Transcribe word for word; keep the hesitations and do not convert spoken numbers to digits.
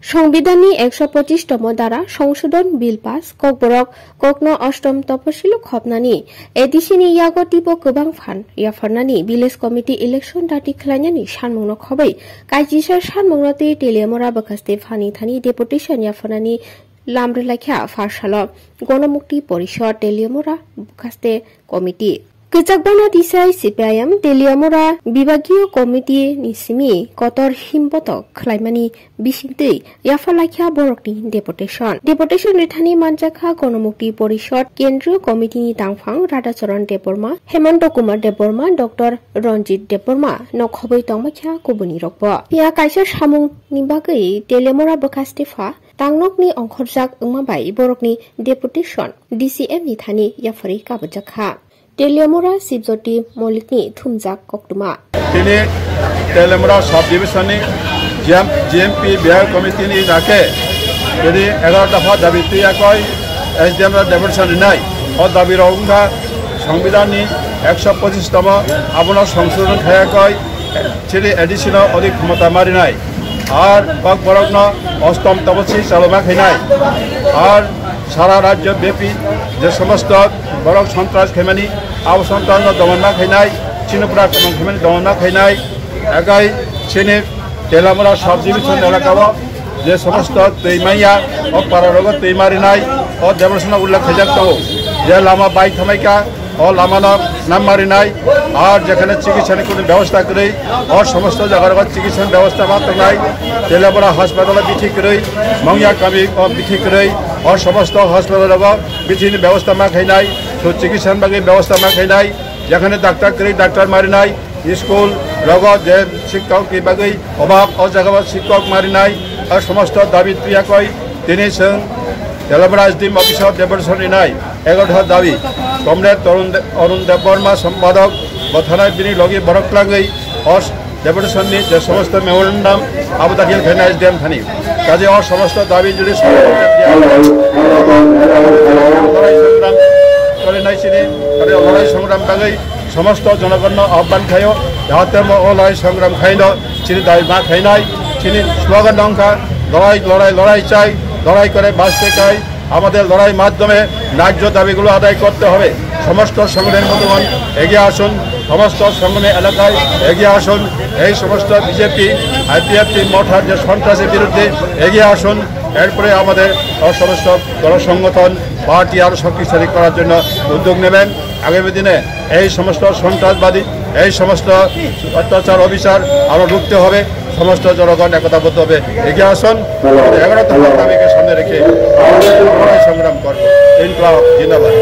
Songbidanni ekso pochish tomo dara songsodon bill pass, Kokborok kokno ostom toposilo khopnani, A D C ni yago tipo kwbang phan yapharnani Village Committee election dati khlainani sanmungno khobwi kaisisa sanmungno twi Teliamura bwkhaste phani thani deputation yapharnani lam rwlaikha pharsalo Gonomukti Porishod Teliamura bwkhaste committee. Kwchakbana tisai C P I M Teliamura Bibagiyo Committee ni simi kotor himbotok khlaimani bisingtwi yapharlaikha borokni deputation. Deputation rithani manjakha Gonomukti Porishod Kendriyo Committee ni tangphang Radhacharan Debbarma, Hemanta Kumar Debbarma, Doctor Ranjit Debbarma no khobwi tongmakha kubuni rokbo. Phiya kaisa samung ni bagwi Teliamura bwkha Stepha tangnokni ongkhorjak wngma bai borokni deputation D C M ni thani yapharwi kabujakha. Teliamura Sibjyoti Molikni thumjak koktwma. Tini Teliamura Sub Division ni G M, G M P Bihar Committee ni dake tini egaroh dopha dabi twi yakoi S D M rok deputation rinai. O dabi rok wngkha Songbidan ni ekso pochish tomo, abono songsodhon khayakoi, chini A D C no odik khomota ma rinai. Ar Kokborokno ostom toposi chaloma khainai. Ar sara rajyo byapi je somosto borok sontras khaimani, abo sontras no domon ma khainai, chini pura kwmang khaimani domon ma khainai, ekai chini Teliamura Sub Division elaka o je somosto twi manya, o para rogo twi ma rinai, o Debrosona ullekh khaijak tongo. Je lama bai thamaika, o lama no nam ma rinai, ar jekhane chikitsa ni kunu bebosta kwrwi, o somosto jaga rogo chikitsa ni bebosta ma tongnai, Teliamura hospital o bithi kwrwi, Mongya kami o bithi kwrwi, o somosto hospital rogo bithi ni bebosta ma khainai, so chikitsa ni bagwi bebosta ma khainai, jekhane doctor kwrwi doctor ma rinai, school rogo je sikkok ni bagwi obab, o jaga o sikkok ma rinai, o somosto dabi twi yakoi tini chwng Teliamura S D M office o deputation rinai. Egaroh dabi, Comrade Tarun De-, Arun Debbarma Sampadok bothanai bini logi borok twlangwi o deputation ni je somosto memorandum abo dakhil khainai S D M thani. Kaje o somosto dabi jodi lorai songram korinai chini, kaje lorai songram bagwi somosto jonogonno ahban khaio, jahate mo o lorai songram khaino chini dabi ma khainai, chini slogan wngkha, "লড়াই, লড়াই, লড়াই চাই, লড়াই করে বাঁচতে চাই, আমাদের লড়াই মাধ্যমে ন্যায্য দাবিগুলো আদায় করতে হবে।" সমস্ত সংগঠনের বন্ধুগণ এগিয়ে আসুন, সমস্ত সংগঠনের এলাকায় এগিয়ে আসুন। এই সমস্ত বিজেপি, আইপিএফটি, মঠার যে সন্ত্রাসের বিরুদ্ধে এগিয়ে আসুন। এরপরে আমাদের সমস্ত গণসংগঠন, পার্টি আরও শক্তিশালী করার জন্য উদ্যোগ নেবেন। আগামী দিনে এই সমস্ত সন্ত্রাসবাদী, এই সমস্ত অত্যাচার অবিচার আরো রুখতে হবে। সমস্ত জনগণ একতাবদ্ধভাবে এগিয়ে আসুন, আমাদের এগারো দফার দাবিকে সামনে রেখে আমরা লড়াই সংগ্রাম করব। ইনকলাব জিন্দাবাদ।